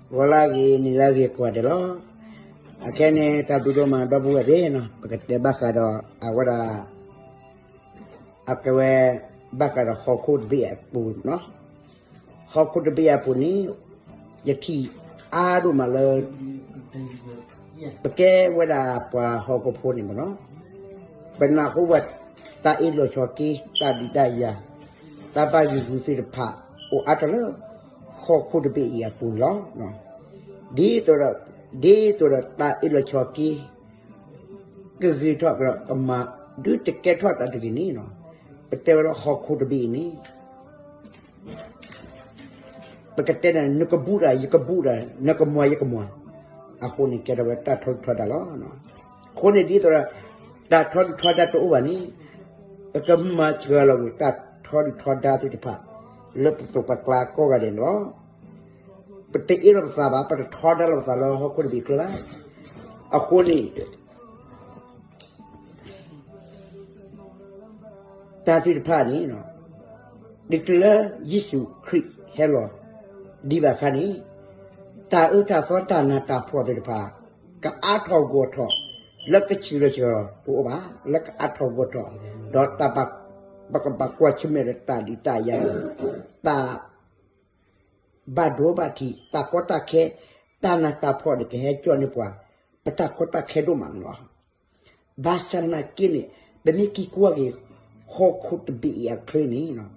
ဂီၤလၢဂ့ၤ နံၤလၢဂ့ၤ ကိးဂၤဒဲးလီၤ. အခဲန့ၣ် တၢ်ဘျုးဒိၣ်မး ဒီပုၢ်ဝဲၢ်သ့ၣ်နီၤ, ပကတဲဘၣ်ဃးဒီး အဝဲဒၣ် အကဲဝဲ ဘၣ်ဃးဒီးဟီၣ်ခိၣ်တဘ့ၣ်အပူၤနီၤ. ဟီၣ်ခိၣ်တဘ့ၣ်အပူၤန့ၣ် ယထံၣ်အါဒိၣ်မးလၢ ပကဲဝဲဒၣ်ပှၤဟီၣ်ခိၣ်ဖိန့ၣ်မ့ၢ်နီၤ, ပနၢ်ဟူဘၣ်တၢ်အ့ၣ်လိာ်ဆိးက့ တၢ်ဒုးတၢ်ယၤ တၢ်ဘၣ်ယုာ်ဂုာ်သ့ၣ်တဖၣ် အိၣ်အါထီၣ်လၢ ဟီၣ်ခိၣ်တဘ့ၣ်အံၤအပူၤန့ၣ်လီၤ. ဒ်သိးဒီး ဒ်သိးဒီးတၢ်အ့ၣ်လိာ်ဆိးက့ ကဂ့ၤထီၣ်ကဒီးကမၤ ဒုးတကဲထီၣ်တၢ်တဂ့ၤန့ၣ်နီၤ, ပတဲဝဲလၢဟီၣ်ခိၣ်တဘ့ၣ်အံၤန့ၣ် ပကတဲန့ၣ် နကဘူးတၢ် ယကဘူးတၢ် နကမၤယကမၤ, အဃိန့ၣ်ကဲထီၣ်ဝဲတၢ်ထီဒုၣ်ထီဒါလီၤ. အဃိန့ၣ်ဒ်သိးဒီး တၢ်ထီဒုၣ်ထီဒါတအိၣ်ဘၣ်န့ၣ် ပကမၤစှၤလီၤကွံာ်တၢ်ထီဒုၣ်ထီဒါသ့ၣ်တဖၣ် လၢပသိးပကျါကိးဂၤဒဲးန့ၣ်လီၤ. ပတအ့ၣ်လိာ်ပသးဘၣ် ပတထီဒါလိာ်ပသးလၢဟီၣ်ခိၣ်တဘ့ၣ်အချၢဘၣ်. အဃိန့ၣ် တၢ်သ့ၣ်တဖၣ်န့ၣ် တုၤလၢယ့ၣ်ၡူးခရံာ်ဟဲလီၤ ဒံးဘၣ်အခါန့ၣ် တၢ်အၢတၢ်သီတၢ်နးတၢ်ဖှီၣ်သ့ၣ်တဖၣ် ကအါထီၣ်ဂီၢ်ထီၣ် လၢကဆံးလီၤစှၤလီၤတအိၣ်ဘၣ် လၢကအါထီၣ်ဂီၢ်ထီၣ် ဒီးတၢ်ဘၣ် ပကဘၣ်ကွၢ်ဆၢၣ်မဲာ်ဒီးတၢ်ဒုးတၢ်ယၤ တၢ် ဘၣ်ဒိဘၣ်ထံး တၢ်ကီတၢ်ခဲ တၢ်နးတၢ်ဖှီၣ်န့ၣ် ကဟဲကၠီန့ၢ်ပှၤ ပတၢ်ကီတၢ်ခဲဒိၣ်မးန့ၣ်လီၤ. ဘၣ်ဆၣ်သနာ်က့န့ၣ် ပမ့ၢ်က့ၤကွၢ်က့ၤ ဟီၣ်ခိၣ်တဘ့ၣ်အံၤအချၢန့ၣ်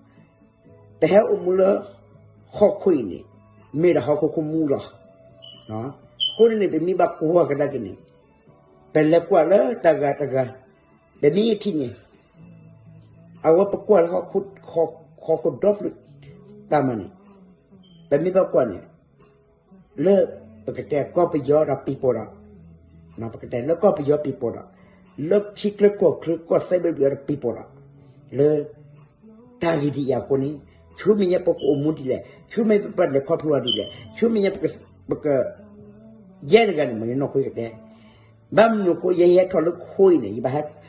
တဟဲအိၣ်မူလၢ ဟီၣ်ခိၣ်အံၤန့ၣ် မ့ၢ်ဒၣ်ဟီၣ်ခိၣ်ခိၣ်မူလီၤ. အဃိန့ၣ်န့ၣ် ပမ့ၢ်ဘၣ်ကွၢ်ကဒါက့ၤန့ၣ် ပလဲၤကွၢ်လၢတၢ်ဂၤတဂၤ ပမ့ၢ်ထံၣ်န့ၣ် အဝဲပကွၢ်လၢ ဟီၣ်ခိၣ်ဒီဖျၢၣ်တၢ်မၤန့ၣ် ပမ့ၢ်ဘၣ်ကွၢ်န့ၣ် လၢပကတဲကီၢ်ပယီၤဒီးပံၤပိာ်ဒီး ပကတဲလၢကီၢ်ပယီၤပံၤပိာ်ဒီး လၢထံချၢကီၢ်ချၢကီၢ်သဲဘျ့ဘျ့ဒီးပံၤပိာ်ဒီး လၢ တၢ်ဂ့ၢ်ဒ်အံၤအဃိန့ၣ် ဆူမဲာ်ညါပကအိၣ်မူဒ်လဲၣ်, ဆူမဲာ်ညါပကလဲၤခီဖျိအီၤဒ်လဲၣ်, ဆူမဲာ်ညါပက ယဲတဂၤန့ၣ် မ့ၢ်နီၢ်ခိကတဲ ဘၣ်မနုၤအဃိ ယဟဲထီၣ်လၢခိအံၤန့ၣ် ယဘၣ်ဟဲ